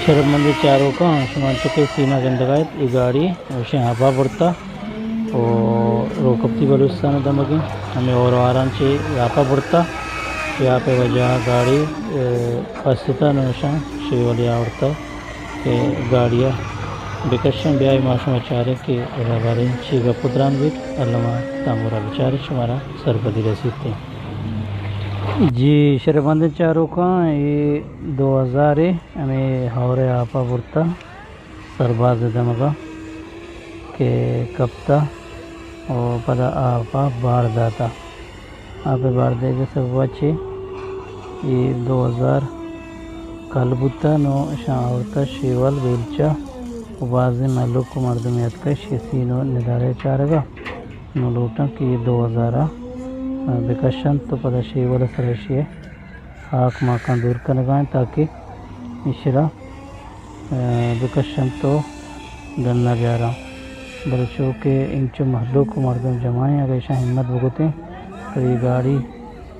شرپمندیں چاروکاں، شما انچو کہ سین ءَ گندگ ءَ ات، اے گاڑی ایشیں آپ ءَ برتا ءُ روکپتی بلوچستان ءِ دمگیں ہمے ہور ءُ ہاران چہ آپ ءَ برتا، کہ آپ ءِ وجہ ءَ گاڑی، اے، پستا، نوں ایشاں شیولی آورتا کہ گاڑی ءَ بکشاں۔ بیا ما شما چاریں کہ ادا باریں چی گپ ءُ تران بیت، الما تامورا بچاریں، شمارا سرپدی رسیت۔ جی شرپمندیں چاروکاں، اے دو ہزار ءِ ہمے ہور ءِ آپ ءَ برتا سرباز ءِ دمگ ءَ کہ کپتا ءُ پدا آپ ءَ بار داتا۔ آپ ءِ بار دئیگ ءِ سبب ءَ چہ اے دو ہزار کل بوتا، نوں اشاں آورتا شیول، بیلچہ ءُ بازیں مہلوک ءُ مردمے اتکا، اشی سین ءُ ندارہ ءَ چارگ ءَ۔ نوں لوٹاں کہ اے دو ہزار ءَ بکشنت ءُ پدا شیول ءِ سرا اشی ءِ ہاک ماکاں دور کنگ ءَ انت تاکہ ایشرا، اے، بکشنت ءُ ڈن ءَ بیاراں۔ بلے چو کہ انچو مہلوک ءُ مردم جمع ایں، اگاں ایشاں ہمت بکتیں تو اے گاڑی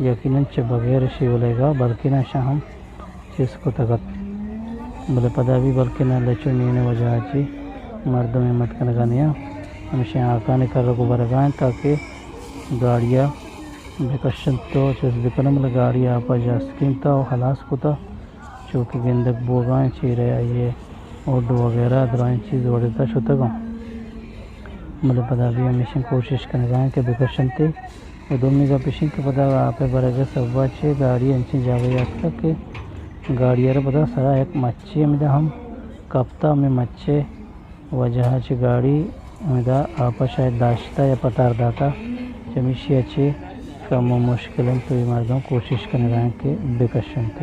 یقیناً چہ بغیر شیولگ ءَ بلکیں ایشاں ہم چست کتگ ات۔ بلے پدا بھی بلکیں اللہ چو مین ءِ وجہ ءَ چہ مردم ہمت کنگ ءَ نیاں۔ ہمیشیں ہاکانی کرگ ءُ برگ ءَ انت تاکہ گاڑی ءَ بکشنت ءُ چست بکناں، بلے گاڑی آپ ءَ جاستکینتا ءُ ہلاس کتا، چو کہ گندگ بوگ ءَ انت، چیرہ ءَ آئی ءِ ہڈ وغیرہ درائیں چیز وڑتا شتگ انت، بلے پدا بھی ہمیشیں کوشش کنگ ءَ انت کہ بکشنت۔ ءُ دومی گپ ایش انت کہ پدا آپ ءِ برگ ءِ سبب ءَ چہ گاڑی انچیں جاگہے اتکگ کہ گاڑی ءَ را پدا سرا یک مچے ہمدا ہم کپتا، ہمے مچ ءِ وجہ ءَ چہ گاڑی ہمدا آپ ءَ شاید داشتہ یا پتار داتہ، چمیشی ءَ چہ کمو مشکل انت ءُ اے مردم کوشش کنگ ءَ انت کہ بکشنت۔